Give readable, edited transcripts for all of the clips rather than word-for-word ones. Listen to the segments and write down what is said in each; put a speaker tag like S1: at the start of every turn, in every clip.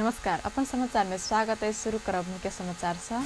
S1: नमस्कार, अपन समाचार में स्वागत है। शुरू करब मुख्य समाचार से।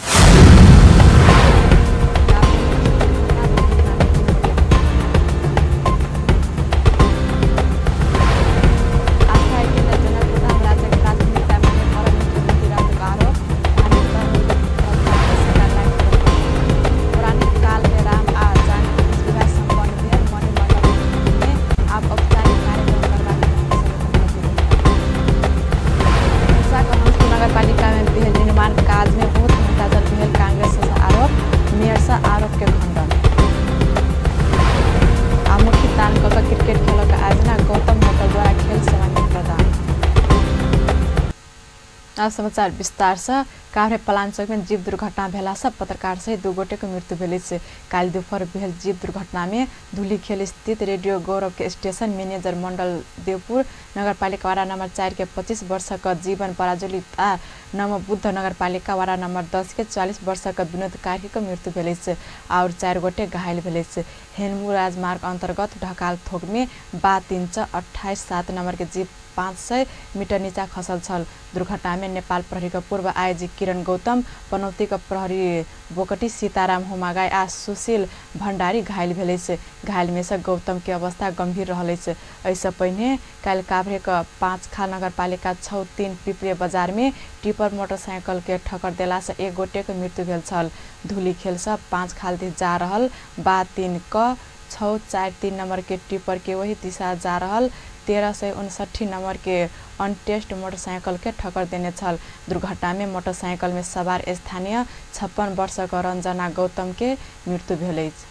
S1: समाचार विस्तार से। काभ्रे पलाञ्चोक में जीप दुर्घटना भेला से पत्रकार सहित दू गोटे के मृत्यु भेल अछि। काल्हि दुपहर भेल जीप दुर्घटना में धुलीखेल स्थित रेडियो गौरव के स्टेशन मैनेजर मंडल देवपुर नगरपालिका वार्ड नंबर 4 के 25 वर्ष का जीवन पराजुलित आ नमबुद्ध नगरपालिका वार्ड नंबर 10 के 40 वर्ष का विनोद कार्की के मृत्यु भेल अछि और 4 गोटे घायल भेल अछि। हेनमु राजमार्ग अंतर्गत ढकाल थोक में बा 328 नंबर के जीप 500 मीटर नीचा खसल छल। दुर्घटना में नेपाल प्रहरी के पूर्व आईजी किरण गौतम, पनौती के प्रहरी बोकटी सीताराम होमागाई आ सुशील भंडारी घायल भेल अछि। घायल में से गौतम के अवस्था गंभीर रहल अछि। एहिसँ पहिने काल्हि काभ्रे के पाँचखा नगरपालिका 6-3 पिपरे बाजार में टिपर मोटरसाइकिल के ठक्कर देला से एक गोटे के मृत्यु भेल छल। धुलीखेल से पाँचखाल दिस जा रहल बा 3 क 643 नंबर के टिपर के वही दिशा जा रहल 1359 नंबर के अनटेस्ट मोटरसाइकिल के ठक्कर देने छल। दुर्घटना में मोटरसाइकिल में सवार स्थानीय 56 वर्ष के रंजना गौतम के मृत्यु भेल अछि।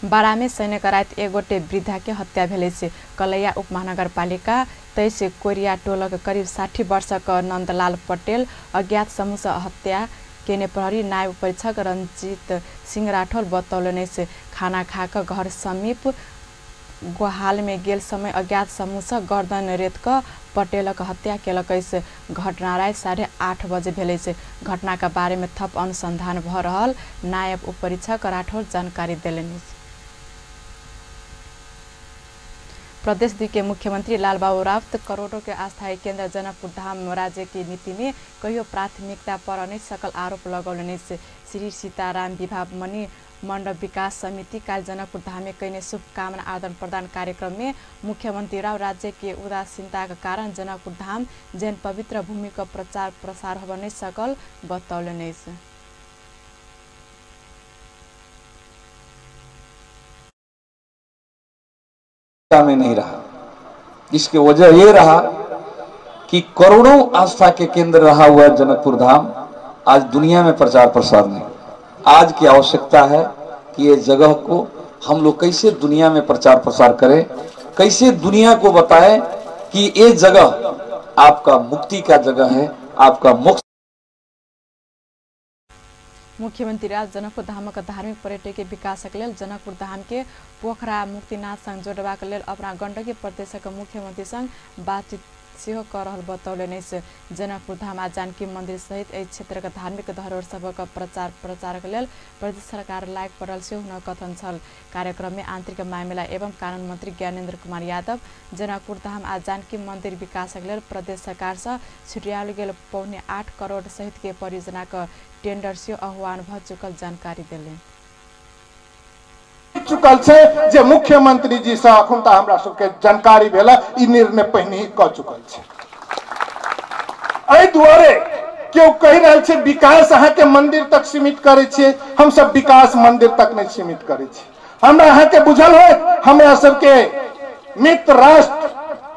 S1: बारा में शनिक राति एक गोटे वृद्धा के हत्या भेल अछि। कलैया उपमहानगरपालिका 23 कोरिया टोलक करीब 60 वर्ष के नंदलाल पटेल अज्ञात समूह से हत्या केने प्रहरी नायब परीक्षक रंजीत सिंह राठौर बतौलनि अछि। खाना खा कऽ घर समीप गोहाल में गेल समय अज्ञात समूह से गर्दन रेत कऽ पटेलक हत्या केलक अछि। घटना राति 8:30 बजे भेल अछि। घटना के बारे में थप अनुसंधान भऽ रहल नायब उपपरीक्षक राठौर जानकारी देलनि अछि। प्रदेश 2 के मुख्यमंत्री लालबाबू राउत करोड़ों के अस्थायी केंद्र जनकपुर धाम राज्य की नीति में कहियो प्राथमिकता पर नहीं सकल आरोप लगौलनि अछि। श्री सीताराम विवाह मणि मंडप विकास समिति काल्हि जनकपुर धाम में कयने शुभकामना आदान प्रदान कार्यक्रम में मुख्यमंत्री राव राज्य के उदासीनता के कारण जनकपुर धाम जैन पवित्र भूमि का प्रचार प्रसार होब नहीं सकल बतौलनि अछि।
S2: में नहीं रहा, जिसकी वजह यह रहा कि करोड़ों आस्था के केंद्र रहा हुआ जनकपुर धाम आज दुनिया में प्रचार प्रसार नहीं। आज की आवश्यकता है कि ये जगह को हम लोग कैसे दुनिया में प्रचार प्रसार करें, कैसे दुनिया को बताएं कि ये जगह आपका मुक्ति का जगह है, आपका मोक्ष।
S1: मुख्यमंत्री राज जनकपुर धामक धार्मिक पर्यटकीय विकासक लेल जनकपुर धाम के पोखरा मुक्तिनाथ संग जोड़बाक लेल अपना गंडकी प्रदेशक मुख्यमंत्री संग बातचीत सेहो कऽ रहल बतौलनि अछि। जनकपुर धाम आ जानकी मंदिर सहित एहि क्षेत्रक धार्मिक धरोहर सभक प्रचार प्रसारक लेल प्रदेश सरकार लागि पड़ल सेहो हुनक कथन छल। कार्यक्रम में आंतरिक मामिला एवं कानून मंत्री ज्ञानेन्द्र कुमार यादव जनकपुर धाम आ जानकी मंदिर विकासक लेल प्रदेश सरकार से छुट्याओल गेल 7.75 करोड़ सहित के परियोजनाक टेंडर सेहो आह्वान भऽ चुकल जानकारी देलनि।
S3: चुकल छै जे मुख्यमंत्री जी से अखुनता हमरा सबके जानकारी भेल, ई निर्णय पहिने ही कऽ चुकल छै। एहि दुआरे केओ कहि रहल छै विकास अहाँके मंदिर तक सीमित करै छियै, हम सब विकास मंदिर तक नहीं सीमित करै छी। हमरा अहाँके बुझल होय, हमरा सबके मित्र राष्ट्र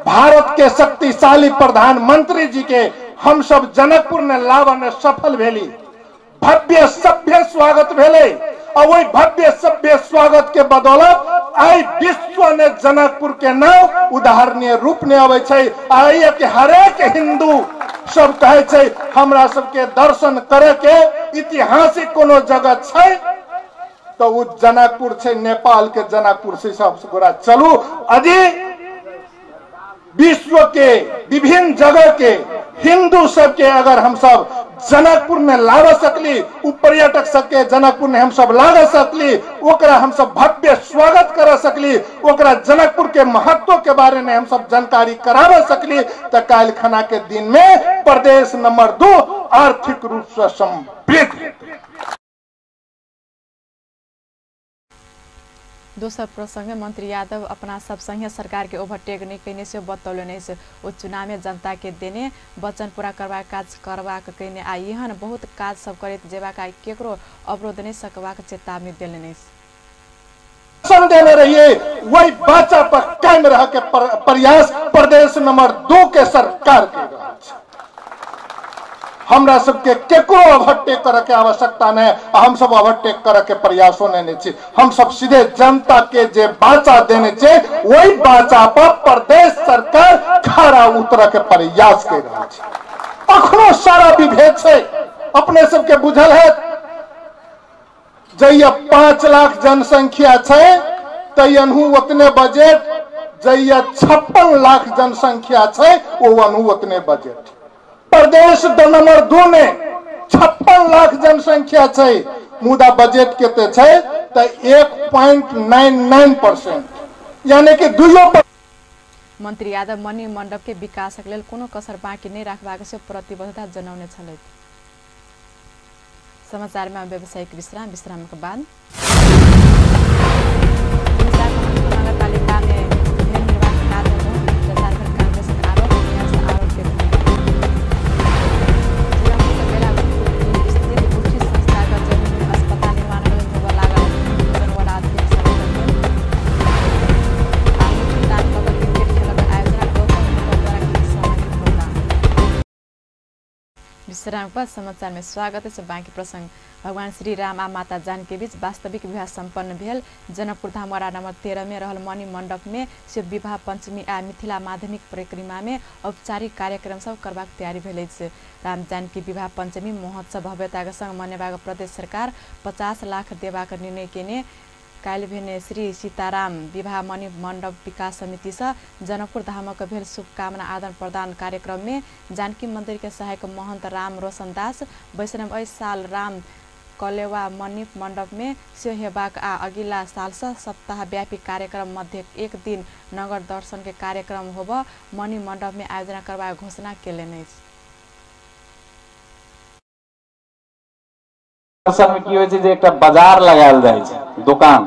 S3: भारत के शक्तिशाली प्रधानमंत्री जी के हम सब जनकपुर ने लाबऽ सफल भेली, भव्य सभ्य स्वागत भेलै और वही भव्य सभ्य स्वागत के बदौलत आई विश्व ने जनकपुर के नाम उदाहरणीय रूप ने आबै छै। आई के हरेक हिंदू सब कहै छै हमरा सबके दर्शन करे के ऐतिहासिक कोनो जगह छै तो वो जनकपुर छै, नेपाल के जनकपुर से सब गोरा चलू। अजी विश्व के विभिन्न जगह के हिंदू सबके अगर हम सब जनकपुर में लाव सकली, उ पर्यटक सबके जनकपुर में हम सब लाव सकली, ओकरा हम सब भव्य स्वागत कर सकली, ओकरा जनकपुर के महत्व के बारे में हम सब जानकारी कराव सकली, तो काल्हि खना के दिन में प्रदेश नंबर 2 आर्थिक रूप से समृद्ध।
S1: दोसर प्रसंग में मंत्री यादव अपना सब संघीय सरकार के ओवरटेक नहीं कयने से बतौलनि अछि। ओ चुनाव में जनता के देने वचन पूरा करबाक काज करबाक कयने आ एहन बहुत काज सब करैत जेबाक आ केकरो अवरोध नहीं सकबाक चेतावनी देलनि अछि।
S3: देने रहिए वही बाचा पर कायम रह के प्रयास प्रदेश नंबर 2 के सरकार के रहल छै। हमरा सबके केकरो ओवरटेक करे के आवश्यकता नहीं, हम सब ओवरटेक करे के प्रयासो नहीं छी। हम सब सीधे जनता के जे बाचा देने छे वही बाचा पर प्रदेश सरकार खरा उतर के प्रयास कर रहल छै। अखनो सारा विभेद छै, अपने सबके बुझल है। जहिया 5 लाख जनसंख्या छै तैयनहु उतने बजट, जहिया 56 लाख जनसंख्या छै ओ अनहु उतने बजट। प्रदेश नंबर 2 में 56 लाख जनसंख्या छै, मुदा बजट कते छै त 1.99%, यानी कि 2।
S1: मंत्री यादव मणि मंडप के विकासक लेल कोनो कसर बाँकी नहि राखबाक से प्रतिबद्धता जनौने छलथि। समाचार में व्यावसायिक विश्राम, विश्राम के बाद नगरपालिका में विश्राम के बाद समाचार में स्वागत है। बाँकी प्रसंग भगवान श्री राम आ माता जानकी बीच वास्तविक विवाह सम्पन्न भेल जनकपुर धाम वडा नंबर 13 में रहल मणि मंडप में शिव विवाह पंचमी आ मिथिला माध्यमिक परिक्रमा में औपचारिक कार्यक्रम सब करबाक तैयारी भेल अछि। राम जानकी विवाह पंचमी महोत्सव भव्यता के संग मनेबाक प्रदेश सरकार 50 लाख देबाक निर्णय केने काल्हि भेने श्री सीताराम विवाह मणि मंडप विकास समिति से जनकपुर धामक भेल शुभकामना आदान प्रदान कार्यक्रम में जानकी मंदिर के सहायक महंत राम रोशन दास वैष्णव एहि साल राम कलेवा मणि मंडप में सेहो हेबाक आ अगिला साल से सप्ताहव्यापी कार्यक्रम मध्य एक दिन नगर दर्शन के कार्यक्रम होब मणि मंडप में आयोजना करबाक घोषणा केलनि अछि।
S2: दर्शन में की होइ छै जे एकटा बाजार लगायल जाइ छै दोकान,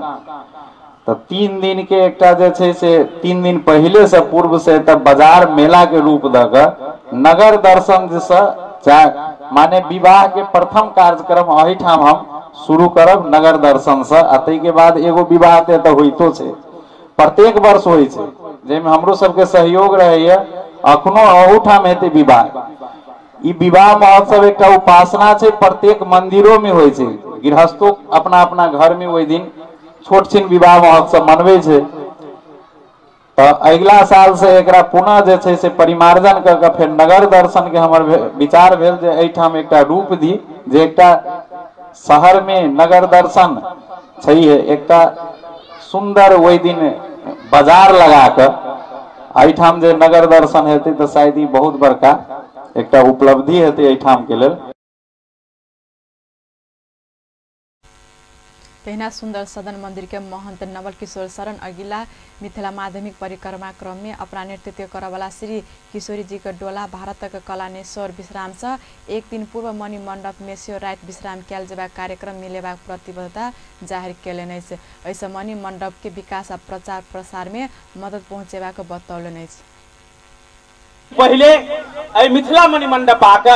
S2: तऽ 3 दिन के एकटा जे छै से 3 दिन पहिले से पूर्व से तऽ बाजार मेला के रूप दऽ कऽ नगर दर्शन से माने विवाह के प्रथम कार्यक्रम एहिठाम हम शुरू करब नगर दर्शन से। आ ताहिके बाद एगो विवाह तऽ होइतो छै, प्रत्येक वर्ष होइ छै, जाहिमे हमरो सबके सहयोग रहैया। अखनो अहूठाम हेतै विवाह। ई विवाह महोत्सव एकटा उपासना छै, प्रत्येक मंदिरो में होइ छै, गृहस्थो अपना अपना घर में ओहि दिन छोट छिन विवाह महोत्सव मनबै छै। तऽ अगिला साल से एकरा पुनः जे छै से परिमार्जन कऽ के फेर नगर दर्शन के हमर विचार भेल जे एहिठाम एकटा रूप दी, जे एकटा शहर में नगर दर्शन छैहे, एकटा सुंदर ओहि दिन बाजार लगा कऽ एहिठाम जे नगर दर्शन हेतै तऽ शायद ई बहुत बड़का एकटा उपलब्धि हेतै एहिठाम के लेल।
S1: तहिना सुंदर सदन मंदिर के महंत नवल किशोर शरण अगिला मिथिला माध्यमिक परिक्रमा क्रम में अपना नेतृत्व करऽवाला श्री किशोरी जी के डोला भारतक कलानेश्वर विश्राम से एक दिन पूर्व मणि मंडप में सेहो राति विश्राम कयल जेबाक कार्यक्रम मिलेबाक प्रतिबद्धता जाहिर केलनि अछि। एहिसँ मणि मंडप के विकास आ प्रचार प्रसार में मदद पहुँचेबाक बतौलनि अछि।
S4: पहिले एहि मिथिला मणि मंडप आके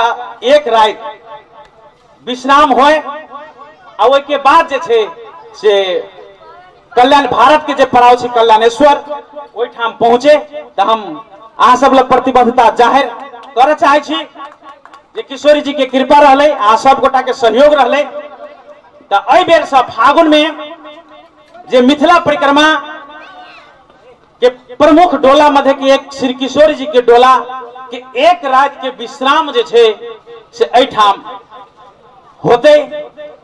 S4: एक राति विश्राम होय आ ओहिके बाद जे छै से कल्याण भारत के जे पड़ाव छै कल्याणेश्वर ओहिठाम पहुँचे। तऽ हम अहाँ सब लग प्रतिबद्धता जाहिर करऽ चाहै छी जे किशोरी जी के कृपा रहलै, अहाँ सब गोटा के सहयोग रहलै, तऽ एहि बेर से फागुन में जे मिथिला परिक्रमा के प्रमुख डोला मध्य के एक श्री किशोरी जी के डोला के एक रात के विश्राम जे छै से एहिठाम होते,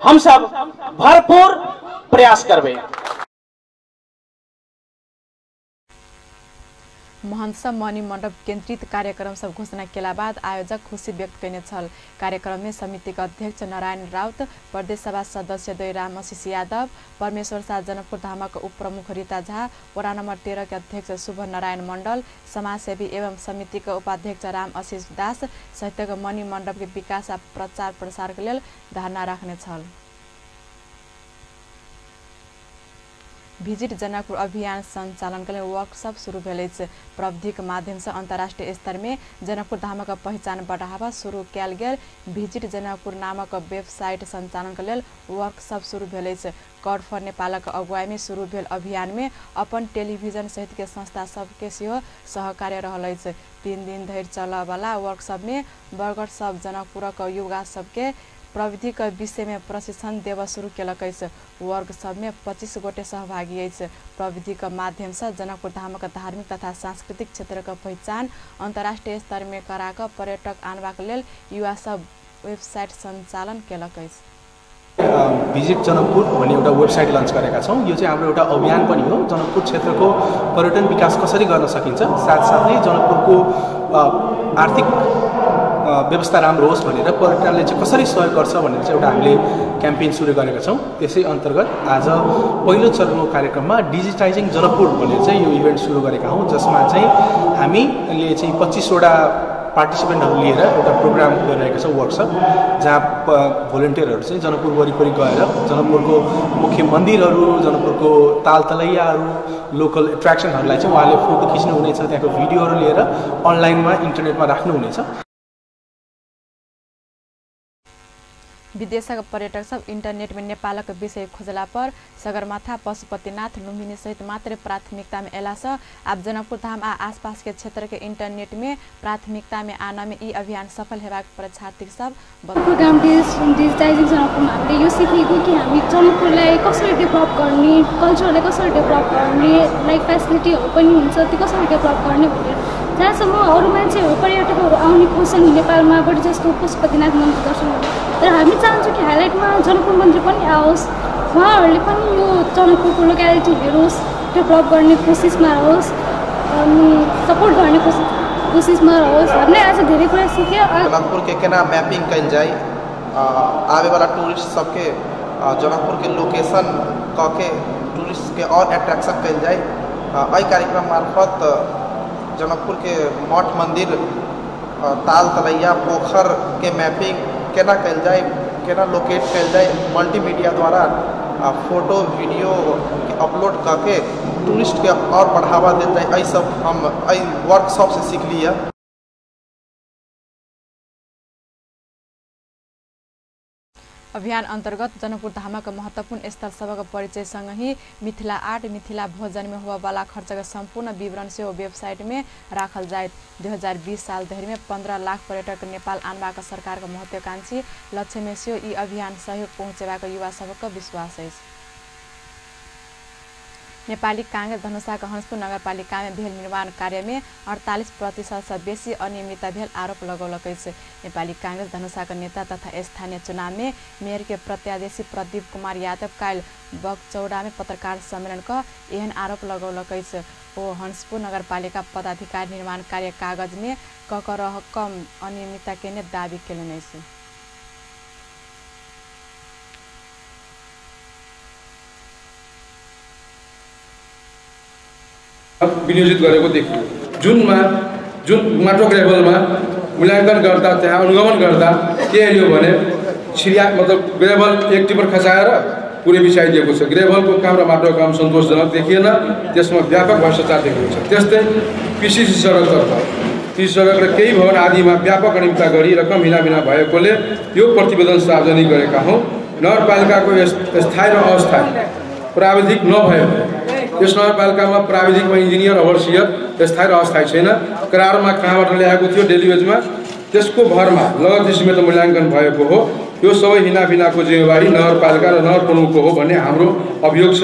S4: हम सब भरपूर प्रयास करबे।
S1: महन्त सब मणि मण्डप केन्द्रित कार्यक्रम सब घोषणा केला बाद आयोजक खुशी व्यक्त कयने छल। कार्यक्रम में समितिक अध्यक्ष नारायण राउत, प्रदेश सभा सदस्य दयराम आशीष यादव, परमेश्वर शाह जनकपुर धामक उप प्रमुख रीता झा, वडा नम्बर 13 के अध्यक्ष शुभ नारायण मण्डल, समाजसेवी एवं समितिक उपाध्यक्ष राम आशीष दास सहितक मणि मण्डप के विकास आ प्रचार प्रसार के लेल धारणा राखने छल। भिजिट जनकपुर अभियान संचालन के लेल वर्कशॉप शुरू भेल अछि। प्रविधिक माध्यम से अंतर्राष्ट्रीय स्तर में जनकपुर धामक पहिचान बढ़ावा शुरू कयल गेल भिजिट जनकपुर नामक वेबसाइट संचालन के लेल वर्कशॉप शुरू भेल अछि। कॉड फॉर नेपालक अगुवाई में शुरू भेल अभियान में अपन टेलीविजन सहित के संस्था सबके सेहो सहकार्य रहल अछि। 3 दिन धरि चलय वाला वर्कशॉप में बर्गर सब जनकपुरक युवा सबके प्रविधिक विषय में प्रशिक्षण देव शुरू केलक अछि। वर्ग सब में 25 गोटे सहभागी अछि। प्रविधिक माध्यम से जनकपुर धामक धार्मिक तथा सांस्कृतिक क्षेत्रक पहिचान अंतर्राष्ट्रीय स्तर में कराक पर्यटक आनबाक लेल युवा सब वेबसाइट संचालन केलक अछि।
S5: भिजिट जनकपुर भन्ने एउटा वेबसाइट लन्च गरेका छौँ। यो चाहिँ हाम्रो एउटा अभियान पनि हो। जनकपुर क्षेत्रको पर्यटन विकास कसरी गर्न सकिन्छ, साथसाथै जनकपुरको आर्थिक व्यवस्था राम्रो होस् भनेर पर्यटनले चाहिँ कसरी सहयोग गर्छ भनेर चाहिँ एउटा हामीले क्याम्पेन सुरु गरेका छौँ। त्यसै अन्तर्गत आज पहिलो चरणको कार्यक्रममा डिजिटाइजिङ जनकपुर भनेर चाहिँ यो इभेन्ट सुरु गरेका हौँ, जसमा चाहिँ हामीले चाहिँ 25वटा पार्टिसिपेन्टहरू लिएर एउटा प्रोग्राम गरिरहेका छौँ, वर्कसप, जहाँ भोलिन्टियरहरू चाहिँ जनकपुर वरिपरि गएर जनकपुरको मुख्य मन्दिरहरू, जनकपुरको ताल तलैयाहरू, लोकल एट्र्याक्सनहरूलाई चाहिँ उहाँले फोटो खिच्नुहुनेछ, त्यहाँको भिडियोहरू लिएर अनलाइनमा इन्टरनेटमा राख्नुहुनेछ।
S1: विदेशक पर्यटक सब इंटरनेट में नेपालक विषय खोजला पर सगरमाथा, पशुपतिनाथ, लुम्बिनी सहित मात्र प्राथमिकता में अयला से आब जनकपुर धाम आ आसपास के क्षेत्र के इंटरनेट में प्राथमिकता में आना में ई अभियान सफल हेबाक परीक्षार्थी सब
S6: प्रोग्राम डिजिटाइजिङ जनकपुरमा हामीले यो सिकेको कि हामी जनकपुरलाई कसरी डेभलप गर्ने, कल्चरलाई कसरी डेभलप गर्ने, लाइक फेसिलिटीहरू पनि हुन्छ त्यो कसरी डेभलप गर्ने भनेर। जहाँसम्म अरू मान्छेहरू पर्यटकहरू आउने खोज्छन् नेपालमा बढी जस्तो पशुपतिनाथ मन्दिर दर्शन गर्नु, तर हामी चाहन्छौँ कि हाइलाइटमा जनकपुर मन्दिर पनि आओस्, उहाँहरूले पनि यो जनकपुरको लोकालिटी हेरोस्, डेभलप गर्ने कोसिसमा रहोस् अनि सपोर्ट गर्ने कोसिसमा रहोस्। हामीले आज धेरै कुरा सिक्यो।
S7: जनकपुर के केना मैपिंग कयल जाय, आबेवाला टूरिस्ट सबके जनकपुर के लोकेशन कऽ के टूरिस्ट के और अट्रैक्शन कयल जाय। एहि कार्यक्रम मार्फत जनकपुर के मठ मंदिर, ताल तलैया, पोखर के मैपिंग केना कयल जाय, केना लोकेट कयल जाय, मल्टीमीडिया द्वारा फोटो वीडियो के अपलोड करके टूरिस्ट के और बढ़ावा देल जाय। एहि सब हम एहि वर्कशॉप से सीख लिया।
S1: अभियान अंतर्गत जनकपुर धामक महत्वपूर्ण स्थल सबक परिचय सँगहि मिथिला आर्ट, मिथिला भोजन में होबयवला खर्चक संपूर्ण विवरण सेहो वेबसाइट में राखल जायत। 2020 साल धरि में 15 लाख पर्यटक नेपाल आनबाक सरकारक महत्वाकांक्षी लक्ष्य में सेहो ई अभियान सहयोग पहुँचेबाक युवा सबक विश्वास अछि। नेपाली कांग्रेस धनुषाक हंसपुर नगरपालिका में भेल निर्माण कार्य में 48% से बेसी अनियमितता भेल आरोप लगौलक अछि। नेपाली कांग्रेस धनुषाक नेता तथा स्थानीय चुनाव में मेयर के प्रत्याशी प्रदीप कुमार यादव काल्हि बगचौड़ा में पत्रकार सम्मेलन क एहन आरोप लगौलक अछि। ओ हंसपुर नगरपालिका पदाधिकारी निर्माण कार्य कागज में कक रकम अनियमितता केने दावी केलनि अछि।
S8: विनियोजित गरेको देखियो। जुन माटो ग्रेभलमा मूल्याङ्कन गर्दा त्यहाँ अनुगमन गर्दा के हेऱ्यो भने छिरिया मतलब ग्रेभल एक टिपर खसाएर पुरै बिछाइदिएको छ। ग्रेभलको काम र माटोको काम सन्तोषजनक देखिएन, त्यसमा व्यापक भ्रष्टाचार देखिएको छ। त्यस्तै पिसिसी सडकतर्फ ती सडक र केही भवन आदिमा व्यापक अनियमितता गरी रकम हिनामिना भएकोले यो प्रतिवेदन सार्वजनिक गरेका हौँ। नगरपालिकाको स्थायी र अस्थायी प्राविधिक नभएको यस नगरपालिकामा प्राविधिकमा इन्जिनियर ओभरसियर स्थायी र अस्थायी छैन। करारमा कहाँबाट ल्याएको थियो डेली वेजमा, त्यसको भरमा लगत समेत मूल्याङ्कन भएको हो। यो सबै हिनाफिनाको जिम्मेवारी नगरपालिका र नगर प्रमुखको हो भन्ने हाम्रो अभियोग छ।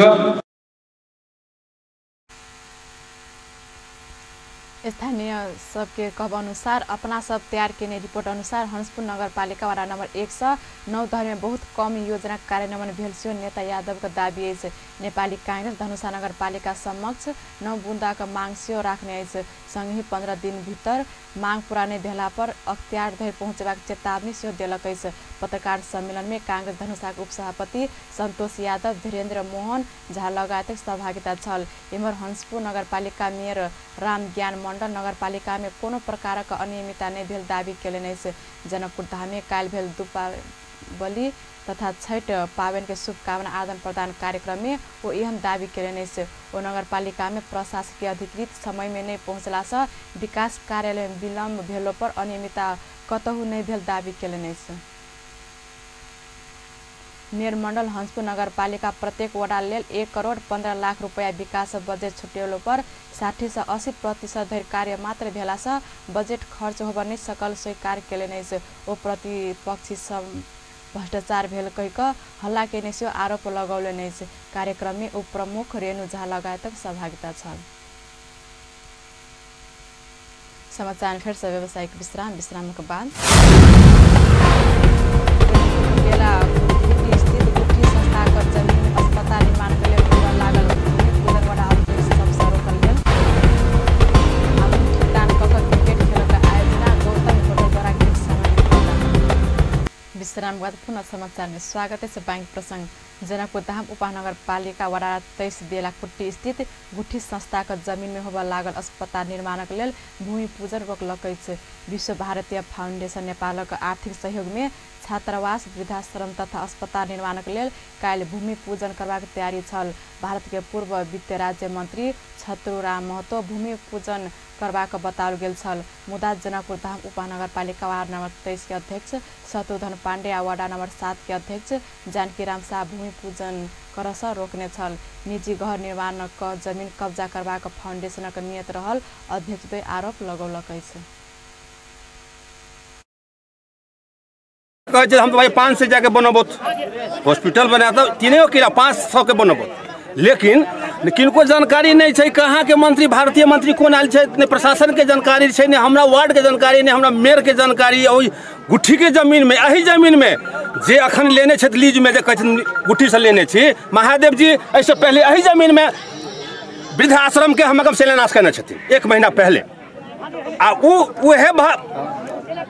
S1: स्थानीय सबके कहब अनुसार अपना सब तैयार केने रिपोर्ट अनुसार हंसपुर नगरपालिका वार्ड नंबर 1 से 9 धरि में बहुत कम योजना कार्यान्वयन भेल सेहो नेता यादव के दावी अछि। नेपाली कांग्रेस धनुषा नगरपालिका समक्ष 9 बुंदा के मांग सेहो राखने अछि। संगहि 15 दिन भीतर मांग पूरा नहि भेला पर अख्तियार धरि पहुँचबाक चेतावनी सेहो देलक अछि। पत्रकार सम्मेलन में कांग्रेस धनुषाक उपसभापति संतोष यादव, धीरेन्द्र मोहन झा लगायतक सहभागिता छल। एम्हर हंसपुर नगरपालिका मेयर रामज्ञान मंडल नगरपालिका में कोनो प्रकारक अनियमितता नहि भेल दावी केलनि अछि। जनकपुर धाम में काल्हि भेल दीपावली तथा छठ पाबनि के शुभकामना आदान प्रदान कार्यक्रम में ओ एहन दावी केलनि अछि। ओ नगरपालिका में प्रशासकीय अधिकृत समय में नहि पहुँचला से विकास कार्यालय में विलम्ब भेलो पर अनियमितता कतहु नहि भेल दावी केलनि अछि। मेयर मंडल हंसपुर नगरपालिका प्रत्येक वडा लेल 1 करोड़ 15 लाख रुपया विकास बजेट छुट्यौलो पर 60 से 80% धरि कार्य मात्र भेला से बजेट खर्च होब नहि सकल स्वीकार केलनि अछि। ओ प्रतिपक्षी सब भ्रष्टाचार भेल कहि कऽ हल्ला केने सेहो आरोप लगौलनि अछि। कार्यक्रम में उप प्रमुख रेणु झा लगायतक सहभागिता छल। समाचार फेर से व्यावसायिक विश्राम, विश्रामक बाद स्थित गुठी संस्थाक जमीन अस्पताल निर्माण के लेल हुअ लागल भूमि पूजन वडा अध्यक्ष सबसँ रोकल गेल। आंगूठी दान कऽ कऽ क्रिकेट खेलक आयोजना गौतम होटल द्वारा किछु सामग्री प्रदान। विश्राम बाद पुनः समाचार में स्वागत है। बैंक प्रसंग जनकपुर धाम उपमहानगरपालिका वडा 23 बेलाकुट्टी स्थित गुठी संस्थाक जमीन में होबय लागल अस्पताल निर्माणक लेल भूमि पूजन रोकलक अछि। विश्व भारतीय फाउंडेशन नेपालक आर्थिक सहयोग में छात्रावास, वृद्धाश्रम तथा अस्पताल निर्माणक लेल काल्हि भूमि पूजन करबाक तैयारी छल। भारत के पूर्व वित्त राज्य मंत्री छत्रुराम महतो भूमि पूजन करबाक बताओल गेल छल। मुदा जनकपुर धाम उपमहानगरपालिका वार्ड नंबर 23 के अध्यक्ष शत्रुघ्न पांडे आ वार्ड नंबर 7 के अध्यक्ष जानकीराम शाह भूमि पूजन करसँ रोकने छल। निजी घर निर्माण क जमीन कब्जा करबाक फाउंडेशनक नियत रहल अध्यक्षद्वय आरोप लगौलक अछि।
S9: कहै छै हम तो भाई 500 जाके बनबो हॉस्पिटल बना तो 3 किला 500 के बनबो, लेकिन किनको जानकारी नहीं छै कहाँ के मंत्री, भारतीय मंत्री कौन आयल छै, ने प्रशासन के जानकारी छै, ने हमरा वार्ड के जानकारी, ने हमरा मेयर के जानकारी। ओहि गुट्ठी के जमीन में, एही जमीन में जे अखन लेने छथि लीज में, जे कहै छथिन गुट्ठी से लेने छी महादेव जी, एहिसँ पहले एही जमीन में वृद्धाश्रम के हम शिलान्यास केने छथिन 1 महीना पहले। आ उहे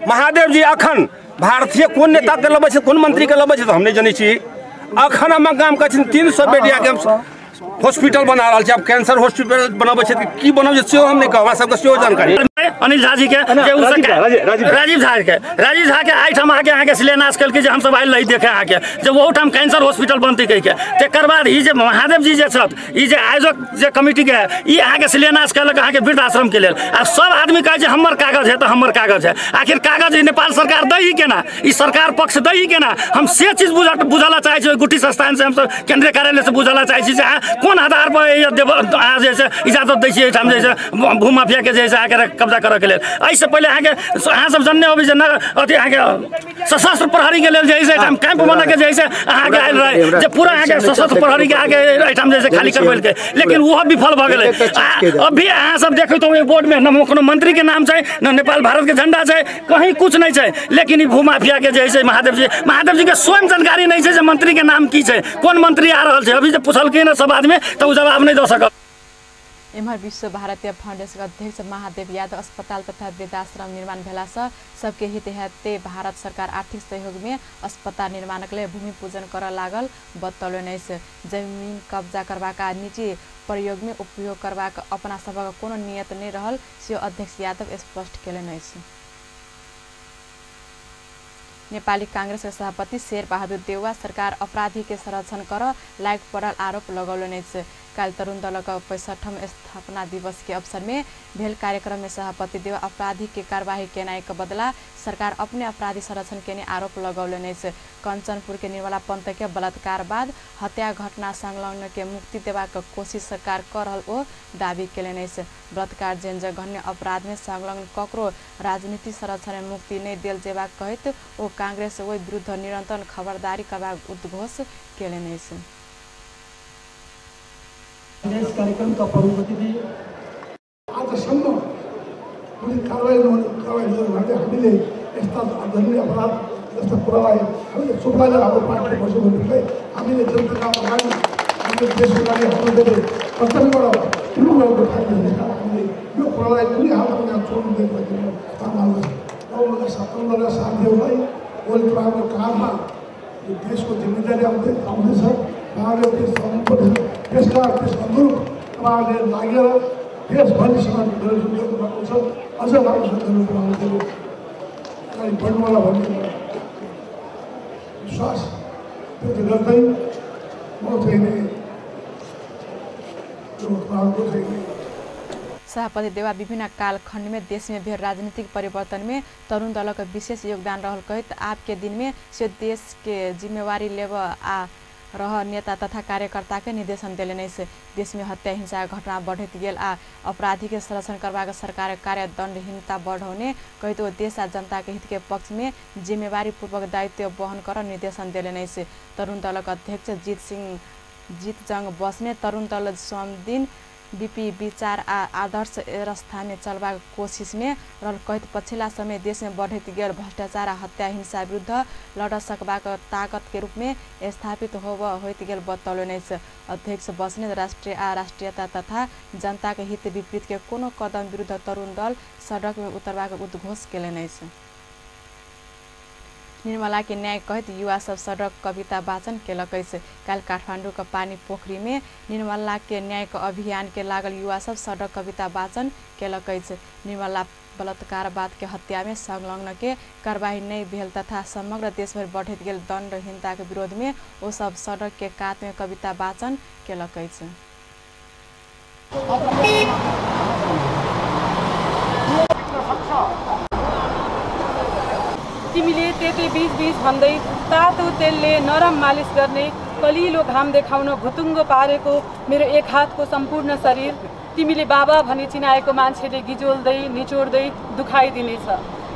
S9: महादेव जी अखन भारतीय कोन नेता के लबै छै, कोन मंत्री के लबै छै, तऽ हम नहि जनै छी। अखन हम गाम कहै छथिन 300 बेडिया के हम हॉस्पिटल बना रहल छी, आब कैंसर हॉस्पिटल बनबै छै की बनबै छै सेहो हम नहि कहब, हमरा सबके सेहो जानकारी।
S10: अनिल झा जी के राजीव झा के एहिठाम आके अहाँके शिलान्यास केलकै जे हमसब आयल रही देखे अहाँके जे ओहूठाम कैंसर हॉस्पिटल बनतै कहिके। तकर बाद ई जे महादेव जी जे छथि, ई जे आयोजक जे कमिटी के है, ई अहाँके शिलान्यास केलक अहाँके वृद्धाश्रम के लेल। आ सब आदमी कहै छै हमर कागज है तऽ हमर कागज है। आखिर कागज नेपाल सरकार दै ही केना, ई सरकार पक्ष दै ही केना? हम से चीज बुझऽ चाहै छी। गुठी संस्थान से हमसब केंद्रीय कार्यालय से बुझऽ चाहै छी जे अहाँ कोन आधार पर अहाँ जे छै इजाजत दै छियै एहिठाम जे छै भूमाफिया के जे छै अहाँके कब्जा करऽ के लेल। एहिसँ पहिले अहाँके अहाँ सब जनने होबै जे अथी अहाँके सशस्त्र प्रहरी के लेल जे है से एहिठाम कैंप बना के जे है से अहाँके आयल रहै, जे पूरा अहाँके सशस्त्र प्रहरी के अहाँके एहिठाम जे छै खाली करबेलकै, लेकिन ओहो विफल भऽ गेलै। अभी अहाँ सब देखैत होबै बोर्ड में न कोनो मंत्री के नाम छै, न नेपाल भारत के झंडा छै, कहीं कुछ नहीं छै। लेकिन ई भूमाफिया के जे है से महादेव जी के स्वयं जानकारी नहीं छै जे मंत्री के नाम की छै, कोन मंत्री आ रहल छै। अभी जे पुछलकै ने सब आदमी तऽ ओ जवाब नहीं दऽ सकल।
S1: एम्हर विश्व भारतीय फाउंडेशन अध्यक्ष महादेव यादव अस्पताल तथा वृद्धाश्रम निर्माण भेलासँ सबके हित हेतै भारत सरकार आर्थिक सहयोग में अस्पताल निर्माणक लेल भूमि पूजन करऽ लागल बतौलनि अछि। जमीन कब्जा करबाक आ निजी प्रयोग में उपयोग करबाक अपना सभक कोनो नियत नहि रहल सेहो अध्यक्ष यादव स्पष्ट केलनि अछि। नेपाली कांग्रेस के सभापति शेर बहादुर देउवा सरकार अपराधी के संरक्षण कर लायक पड़ल आरोप लगौलनि अछि। काल्हि तरुण दलक 65ठम स्थापना दिवस के अवसर में भेल कार्यक्रम में सभापति देउवा अपराधी के कार्यवाही केनाइ के बदला सरकार अपने अपराधी संरक्षण केने आरोप लगौलनि अछि। कंचनपुर के निर्मला पंत के बलात्कार बाद हत्या घटना संलग्न के मुक्ति देबाक कोशिश सरकार कर रहल ओ दावी केलनि अछि। बलात्कार जेहन जघन्य अपराध में संलग्न ककरो राजनीतिक संरक्षण में मुक्ति नहि देल जेबाक कहैत ओ कांग्रेस ओहि विरुद्ध निरंतर खबरदारी करबाक उद्घोष केलनि अछि।
S11: यस कार्यक्रम का प्रमुख अतिथि आजसम्म कुनै कारवाही नहुने कारवाही नगर्यो भने हामीले यस्ता धर्मीय अपराध जस्ता कुरालाई हामीले चुप्लाएर हाम्रो पार्टीले बस्यो भनेदेखिलाई हामीले जनताका अगाडि हाम्रो देशको लागि हाम्रो कर्तव्यबाट ठुलो भएको ठान्ने हामीले यो कुरालाई कुनै हालतमा यहाँ छोड्नु दिएको र साथीहरूलाई भोलि तपाईँको काममा यो देशको जिम्मेदारी आउँदैछ। उहाँहरूले त्यसका त्यस अनुरूप तपाईँहरूले लागेर देशभरिसँग गर्नुभएको छ, अझ राम्रोसँग गर्नु अगाडि बढ्नु होला भन्ने विश्वास व्यक्त गर्दै म चाहिँ यो
S1: सभापति देवा विभिन्न कालखंड में देश में भेल राजनीतिक परिवर्तन में तरुण दल के विशेष योगदान रहल कहत आपके दिन में से देश के जिम्मेवारी लेब आ रह नेता तथा कार्यकर्ता के निर्देशन देलनि अछि। देश में हत्या हिंसा घटना बढ़ैत गेल आ अपराधी के संरक्षण करबाक सरकार कार्य दंडहीनता बढ़ौने कहैत ओ देश आ जनता के हित के पक्ष में जिम्मेवारी पूर्वक दायित्व वहन कर निर्देशन देलनि अछि। तरुण दलक अध्यक्ष जीत जंग बस्ने तरुण दल सोमदिन बीपी विचार आ आदर्श रास्ता में चलबाक कोशिश में रहल कहैत पछिला समय देश में बढ़ैत गेल भ्रष्टाचार आ हत्या हिंसा विरुद्ध लड़ सकबाक ताकत के रूप में स्थापित होइत गेल बतौलनि अछि। अध्यक्ष बस्ने राष्ट्रीय आ राष्ट्रीयता तथा जनता के हित विपरीत के कोनो कदम विरुद्ध तरुण दल सड़क में उतरबाक उद्घोष केलनि अछि। निर्मला के न्याय कहैत युवा सब सड़क कविता वाचन केलक अछि। काल्हि काठमांडू के पानी पोखरी में निर्मला के न्याय के अभियान के लागल युवा सब सड़क कविता वाचन केलक अछि। निर्मला बलात्कार बाद के हत्या में संलग्न के कार्रवाई नहीं भेल तथा समग्र देशभर बढ़ैत गेल दंडहीनता के विरोध में ओ सब सड़क के कात में कविता वाचन केलक अछि।
S12: तिमीले त्यति बीच बीच भन्दै तातो तेलले नरम मालिस गर्ने कलिलो घाम देखाउन घुतुङ्गो पारेको मेरो एक हातको सम्पूर्ण शरीर तिमीले बाबा भनी चिनाएको मान्छेले गिजोल्दै निचोड्दै दुखाइदिनेछ।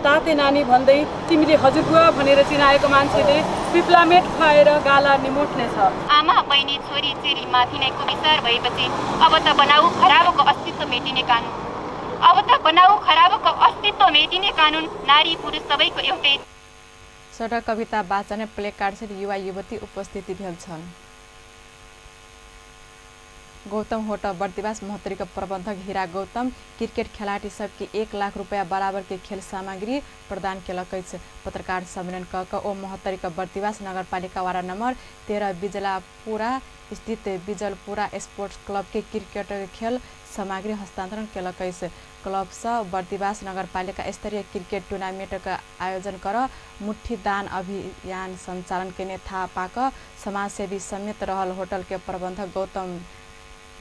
S12: ताते नानी भन्दै तिमीले हजुरबुवा भनेर चिनाएको मान्छेले पिप्लामेट खुवाएर गाला निमोट्नेछ।
S13: आमा बहिनी छोरी चेली माथि नै कुविचार भएपछि अब त बनाऊ खराबको अस्तित्व मेटिने कानुन, अब त बनाऊ खराबको अस्तित्व मेटिने कानुन, नारी पुरुष सबैको एउटै।
S1: सडक कविता वाचन प्लेकार्ड सहित युवा युवती उपस्थिति भेल छल। गौतम होटल बर्दिवास महोत्तरीका प्रबंधक हीरा गौतम क्रिकेट खेलाड़ी सबके 1 लाख रुपया बराबर के खेल सामग्री प्रदान केलक अछि। पत्रकार सम्मेलन क क ओ महोत्तरीका बर्दिवास नगरपालिका वार्ड नंबर 13 बिजलापुरा स्थित बिजलपुरा स्पोर्ट्स क्लब के क्रिकेट खेल सामग्री हस्तांतरण केलक अछि। क्लब से बर्दिवास नगरपालिका स्तरीय क्रिकेट टूर्नामेंट का आयोजन कर मुट्ठी दान अभियान संचालन केने थाहा पाक समाजसेवी समेत रहल होटल के प्रबंधक गौतम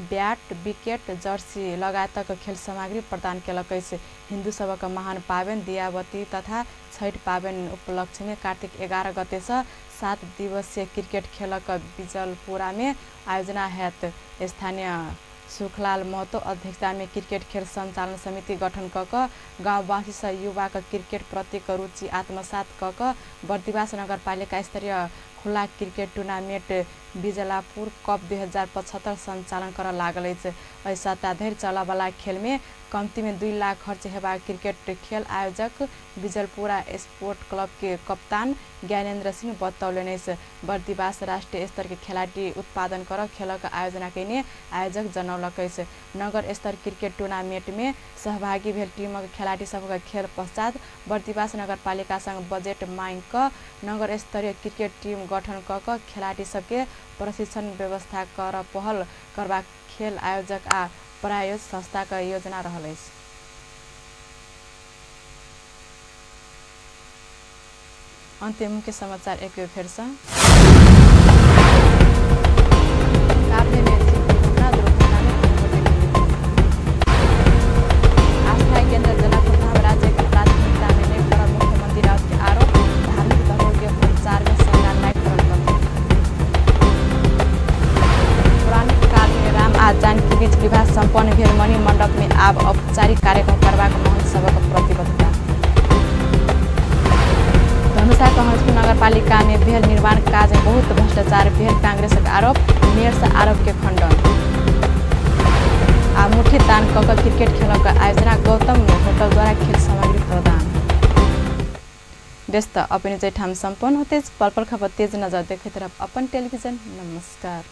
S1: बैट विकेट जर्सी लगायतक खेल सामग्री प्रदान केलक अछि। हिन्दू सबक महान पाबनि दियावती तथा छठ पाबनि उपलक्ष्य में कार्तिक 11 गते से 7 दिवसीय क्रिकेट खेलक बिजलपुरा में आयोजना हैत। स्थानीय सुखलाल महतो अध्यक्षता में क्रिकेट खेल संचालन समिति गठन क क गाउँवासी से युवा के क्रिकेट प्रति रुचि आत्मसात क क बर्दिवास नगरपालिका स्तरीय खुला क्रिकेट टूर्नामेंट बिजलापुर कप 2075 संचालन कर लागल अछि। एहि सप्ताह धरि चलऽवला खेल में कम्ती में 2 लाख खर्च हेबाक क्रिकेट खेल आयोजक बिजलपुरा स्पोर्ट क्लब के कप्तान ज्ञानेन्द्र सिंह बतौलनि अछि। बर्दिवास राष्ट्रीय स्तर के खेलाड़ी उत्पादन कर खेलक आयोजना केने आयोजक जनौलक अछि। नगर स्तर क्रिकेट टूर्नामेंट में सहभागी भेल टीमक खेलाड़ी सबक खेल पश्चात बर्दिवास नगरपालिका संग बजेट मांग क नगर स्तरीय क्रिकेट टीम गठन क क खेलाड़ी सबके प्रशिक्षण व्यवस्था कर पहल करबाक खेल आयोजक आ प्रायोजक संस्था के योजना रहल अछि। अंतिम मुख्य समाचार एक बेर फेर से। आस्था केंद्र जनकपुर धाम राज्य के प्राथमिकता में नहीं पड़ल मुख्यमंत्री राउत के आरोप, धार्मिक धर्म के प्रचार में सरकार नहीं पड़ल। पौराणिक काल में राम आ जानकी बीच विवाह संपन्न भेल मणि मंडप में आब औपचारिक कार्यक्रम करबाक महंत सभक प्रतिबद्धता। धनुषा के हंसपुर नगरपालिका में भेल निर्माण काज में बहुत भ्रष्टाचार भेल कांग्रेसक आरोप, मेयर से आरोप के खंडन। आ मुट्ठी लाठी तान क क्रिकेट खेलक आयोजना गौतम होटल द्वारा खेल सामग्री प्रदान। व्यस्त अपने ठाम सम्पन्न होते पल पल खबर तेज नजर देखैत रहब अपन टेलीविजन। नमस्कार।